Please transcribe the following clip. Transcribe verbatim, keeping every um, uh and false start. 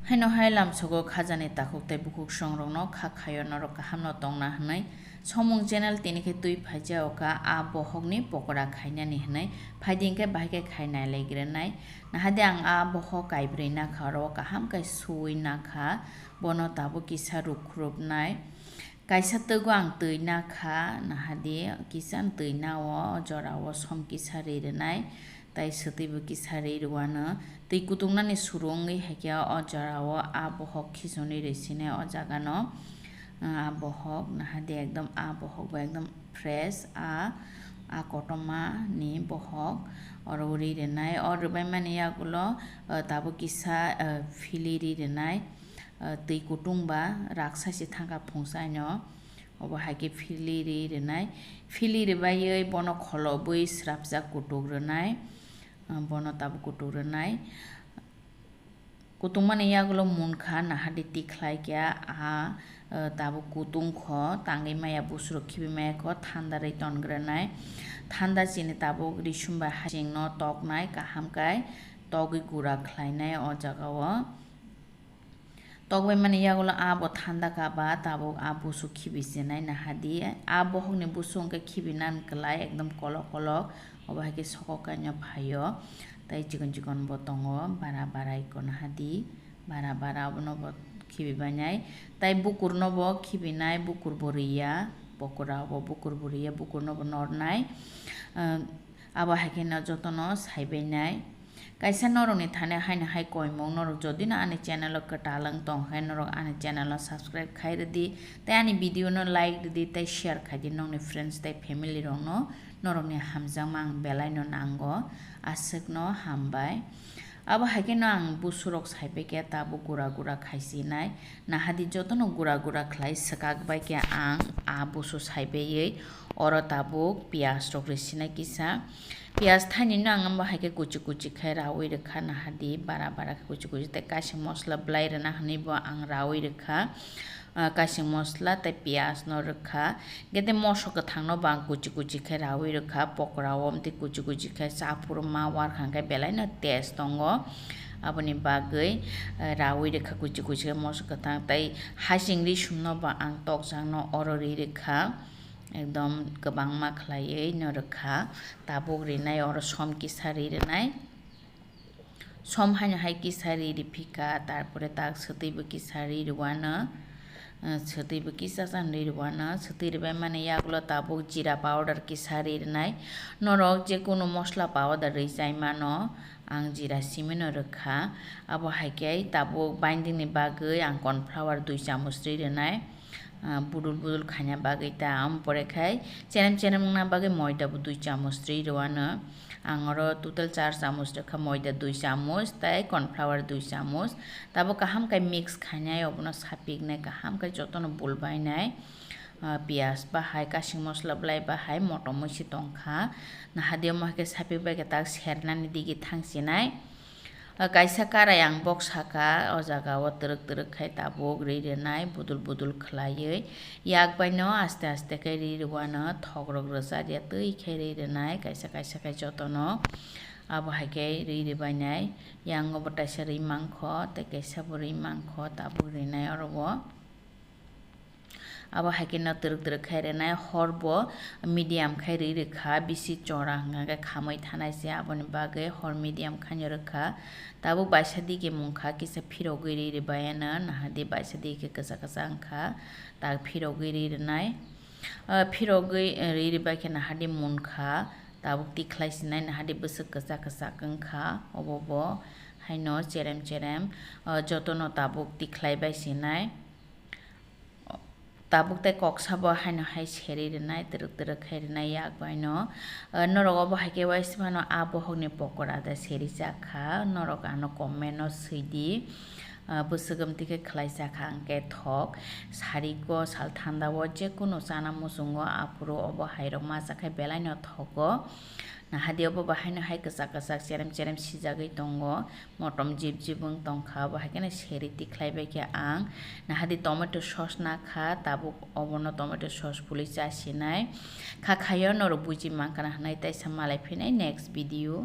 Haino hai lamsogo khajani takhuk tei bukhuk songrokno kha khaio norok kahamno tongna hwnwi. Somung channel tini khe twi phaijao kha a bohokni pokora khainani hwnwi. Phaidi hwnkhe bahai khe khai nailaigrwnai. Nahadi ang a bohok kaibrwi nakha, oro kaham khe suwi nakha. Bono tabuk kisa rukhurupnai. Kaisa twgo ang twi nakha, nahadi kisa ang twi nao, o jorao som kisa ri rwnai, tei swtwibo kisa ri rwano. Twi kutungnani suru wngwi hai khe o jorao a bohok khichonwi rwi sinai o jagano. A bohok nahadi ekdom a bohok bo ekdom fresh, a, a kotorma ni bohok oro ri rwnai. O rwbaimani yagulo, o, tabuk kisa, o, phili ri rwnai. Ah, twi kutung ba raksa se thangkha phungsa no. Obo hai khe phili ri rwnai. Phili rwbaiwi bono kholobwi srapjak kutuk rwnai. Ah, bono tabuk kutuk rwnai. Kutungmani yagulo munkha nahadi tikhlai khe a, ah, tabuk kutung kho tangwi maya busuro khibi maya kho thanda rwi tongrwnai. Thanda chini tabuk risum bai hasing no toknai kaham kai togwi gura khlainai o jaga o. Tokbaimani yagulo a bo thanda kha ba tabuk a busu khibi sinai nahadi. A bohokni busu hwnkhe khibi nan kwlai ekdom kolok kolok. Obo hai khe soko kainwi phaio. Tei chikon chikon bo tongo bara bara iko nahadi. Bara bara obono bo khibi bainai. Tei bukurno bo khibinai, bukur bo riya. Pokora obo bukur bo riya, bukurno bo nornai. Abo hai kheno jotono saibainai. Kaisa norokni thani haino hai koimung, norok jodi no ani channel o kwtal wng tong khe norok ani channel no subscribe khai rwdi, tei ani video no like rwdi, tei share khaidi nokni friends tei family rokno, norokni hamjakma ang belai no nango, aswk no hambai. Abo hai kheno ang busurok saipai khe tabuk gura gura khaisinai, nahadi jotono gura gura khlai swkak bai khe ang a busu saibaiwi oro tabuk piyaj rok rwsinai kisa. Piyaj thainino ang abo hai khe kuchi kuchi khe raui rwkha, nahadi bara bara khe kuchi kuchi tei kaising mosla belai rwna hwnwi bo ang raui rwkha. Ah, kaising mosla tei piyaj no rwkha. Hwnkhe tei moso kwthang no bo ang kuchi kuchi khe raui rwkha, pokora o tei kuchi kuchi khe chaphuru ma uarkha hwnkhe belai no taste tongo. Aboni bagwi, eh, raui rwkha kuchi kuchi khe moso kwthang tei hasing risum no bo ang tokjak no oro ri rwkha. Ekdom kwbangma khlaiwi no rwkha, tabuk rinai oro som kisa ri rwnai. Som haino hai kisa ri riphika, tarpore tak swtwi bo kisa ri rwano, eh, swtwi bo kisa chan ri rwano, swtwi rwbaimani yagulo tabuk jeera powder kisa ri rwnai. Norok jekunu mosla powder ri chai mano, ang jeera simi no rwkha. Abo hai khe tabuk binding ni bagwi ang corn flour dui chamuch ri rwnai. Ah, budul budul khaina bagwi ta, am pore khai cherem cherem wngna bagwi moida bo dui chamuch ri rwano. Ang oro total char chamuch rwkha, moida dui chamuch tei corn flour dui chamuch. Tabuk kaham khai mix khainai, obono sapiknai, kaham khai jotono bulbainai. Ah, piyaj bahai, kasing mosla belai bahai, motom muisi tongkha. Nahadi omo hai khe sapik bai khe tak sernani digi thangsinai. Ah, kaisa karai ang bok saka, o jaga o twrwk twrwk khai tabuk ri rwnai, budul budul khlaiwi. Yak bai no aste aste khe ri rwano, thok rok rwchar ya twi khe ri rwnai, kaisa kaisa khe jotono. Abo hai khe ri rwbainai, yang o bo taisa ri mankho, tei kaisa bo ri mankho, tabuk rinai oro bo. Abo hai khe no twrwk twrwk khai rwnai, hor bo medium khai ri rwkha, bisi chora hwnkha khe khamwi thanai se, aboni bagwi hor medium khai no rwkha. Tabuk baisa digi mungkha kisa phirogwi ri rwbai ano, nahadi baisa digi khe kwchak kwchak wngkha, tak phirogwi ri rwnai. Ah, phirogwi, eh, ri rwbai khe nahadi munkha, tabuk tikhlai sinai, nahadi bwswk kwchak kwchak wngkha, obo bo haino cherem cherem, ah, jotono tabuk tikhlai bai sinai. Tabuk tei koksa bo haino hai seri rwnai, twrwk twrwk khai rwnai yak bai no. Ah, norok obo hai khe uaisa mano a bohok ni pokora da seri chakha, norok ano comment o swi di. Ah, bwswk amtwi khe khlai chakha hwnkhe thok, sari go sal thanda o jekunu chana muchungo aphuru obo hai rok ma chakhai belai no thogo. Nahadi obo bo haino hai kwchak kwchak cherem cherem sijagwi tongo. Motom jip jip wng tongkha, bo hai kheno seri tikhlai bai khe ang. Nahadi tomato sauce nakha, tabuk obono tomato sauce phulwi chasinai. Kha khaio norok buji mankha na hwnwi, teisa malai phinai next video.